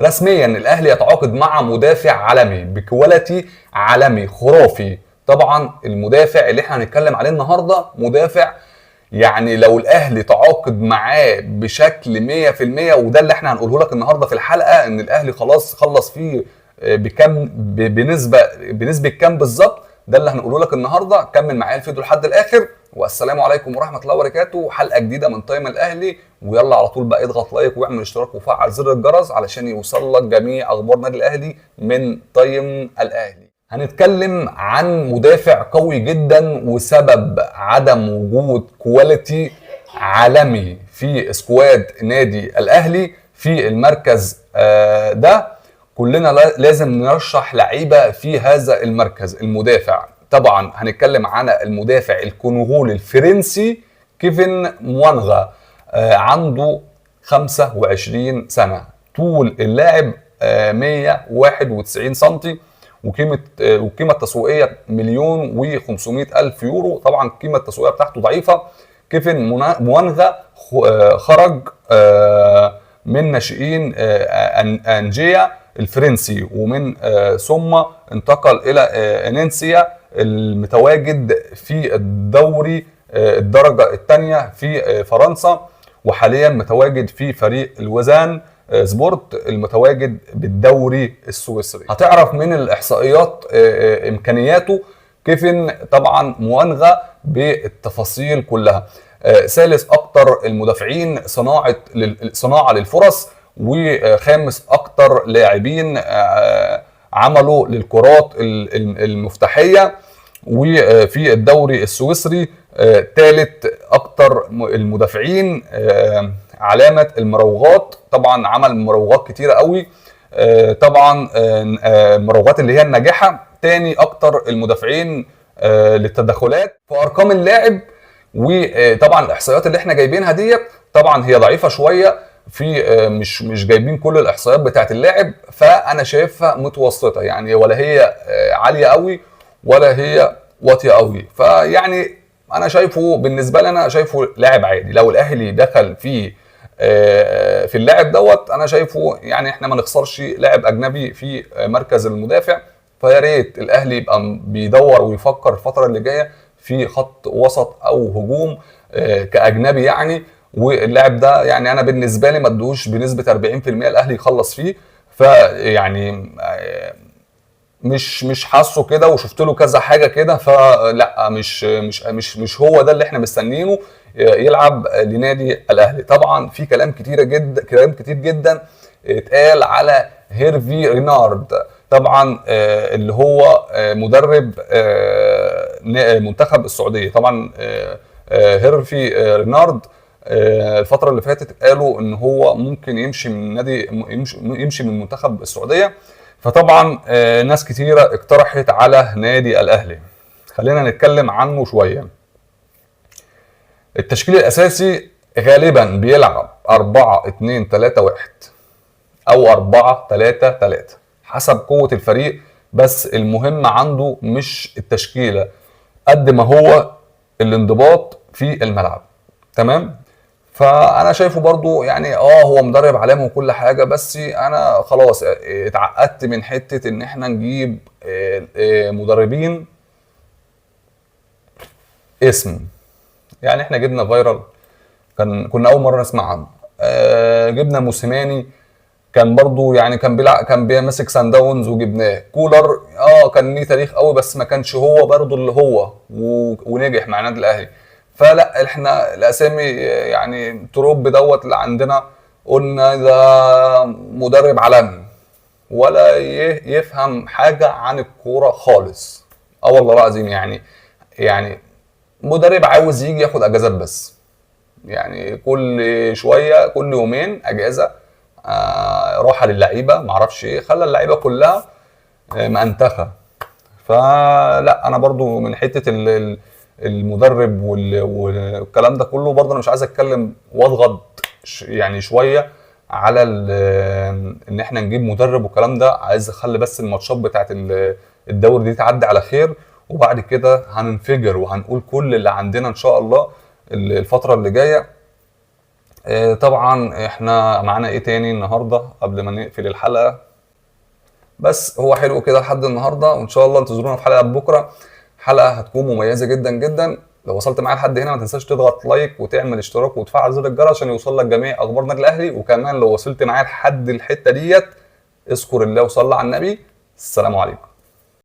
رسميا الاهلي يتعاقد مع مدافع عالمي ب quality عالمي خرافي. طبعا المدافع اللي احنا هنتكلم عليه النهارده مدافع يعني لو الاهلي تعاقد معاه بشكل 100%، وده اللي احنا هنقوله لك النهارده في الحلقة، ان الاهلي خلاص خلص فيه بكم بنسبة كام بالظبط، ده اللي هنقوله لك النهارده. كمل معايا الفيديو لحد الاخر، والسلام عليكم ورحمة الله وبركاته. حلقة جديدة من تايم الاهلي، ويلا على طول بقى اضغط like واعمل اشتراك وفعل زر الجرس علشان يوصل لك جميع اخبار نادي الاهلي من تايم الاهلي. هنتكلم عن مدافع قوي جدا وسبب عدم وجود quality عالمي في squad نادي الاهلي في المركز ده. كلنا لازم نرشح لعيبة في هذا المركز المدافع. طبعا هنتكلم عن المدافع الكونغولي الفرنسي كيفن موانغا، عنده 25 سنة، طول اللاعب 191 سنتي، والقيمة التسويقية 1,500,000 يورو. طبعا القيمة التسويقية بتاعته ضعيفة. كيفن موانغا خرج من ناشئين انجيا الفرنسي، ومن ثم انتقل الى اننسيا المتواجد في الدوري الدرجة الثانية في فرنسا، وحاليا متواجد في فريق الوزان سبورت المتواجد بالدوري السويسري. هتعرف من الاحصائيات امكانياته كيفن طبعا موانغا بالتفاصيل كلها. ثالث اكتر المدافعين صناعة للفرص، وخامس اكتر لاعبين عملوا للكرات المفتاحيه، وفي الدوري السويسري ثالث اكتر المدافعين علامة المراوغات. طبعا عمل مراوغات كتيرة قوي، طبعا المراوغات اللي هي الناجحة. تاني اكتر المدافعين للتدخلات. في ارقام اللاعب، وطبعا الاحصائيات اللي احنا جايبينها ديت طبعا هي ضعيفة شوية، في مش جايبين كل الاحصائيات بتاعت اللاعب، فانا شايفها متوسطه يعني، ولا هي عالية قوي ولا هي واطية قوي. فيعني انا شايفه بالنسبة لي، انا شايفه لاعب عادي. لو الاهلي دخل في اللاعب دوت، انا شايفه يعني احنا ما نخسرش لاعب اجنبي في مركز المدافع. فيا ريت الاهلي يبقى بيدور ويفكر الفترة اللي جاية في خط وسط او هجوم كاجنبي يعني. واللاعب ده يعني انا بالنسبة لي ما ادوش بنسبة 40% الاهلي يخلص فيه، فيعني مش حاسه كده، وشفت له كذا حاجة كده، فلا مش مش مش مش هو ده اللي احنا مستنيينه يلعب لنادي الاهلي. طبعا في كلام كتير جدا، كلام كتير جدا اتقال على هيرفي رينارد، طبعا اللي هو مدرب منتخب السعودية. طبعا هيرفي رينارد الفترة اللي فاتت قالوا ان هو ممكن يمشي من نادي، يمشي من منتخب السعودية. فطبعا ناس كتيرة اقترحت على نادي الاهلي. خلينا نتكلم عنه شوية. التشكيل الاساسي غالبا بيلعب 4-2-3-1 او 4-3-3 حسب قوة الفريق، بس المهم عنده مش التشكيلة قد ما هو الانضباط في الملعب. تمام؟ فانا شايفه برضو يعني هو مدرب عالمي وكل حاجة، بس انا خلاص اتعقدت من حتة ان احنا نجيب مدربين اسم. يعني احنا جبنا فايرال، كنا اول مرة نسمع عنه، جبنا موسيماني كان برضو يعني كان بيلعب، كان بيمسك سان داونز وجبناه. كولر كان ليه تاريخ قوي، بس ما كانش هو برضو اللي هو ونجح مع النادي الاهلي. فلا احنا الاسامي يعني تروب دوت اللي عندنا قلنا ده مدرب عالمي ولا يفهم حاجة عن الكورة خالص. والله العظيم يعني مدرب عاوز يجي ياخد اجازات بس، يعني كل شوية كل يومين اجازه، راحة للعيبة، معرفش ايه، خلى اللعيبة كلها مأنتخه. فلا انا برضو من حتة المدرب والكلام ده كله، برضو انا مش عايز اتكلم واضغط يعني شوية على ان احنا نجيب مدرب والكلام ده. عايز اخلي بس الماتشات بتاعت الدوري دي تعدي على خير، وبعد كده هننفجر وهنقول كل اللي عندنا ان شاء الله الفترة اللي جاية. طبعا احنا معانا ايه تاني النهارده قبل ما نقفل الحلقة؟ بس هو حلو كده لحد النهارده، وان شاء الله انتظرونا في حلقة بكره، حلقة هتكون مميزة جدا جدا. لو وصلت معايا لحد هنا ما تنساش تضغط like وتعمل اشتراك وتفعل زر الجرس عشان يوصل لك جميع اخبار النادي الاهلي. وكمان لو وصلت معايا لحد الحتة ديت اذكر الله وصلي على النبي. السلام عليكم.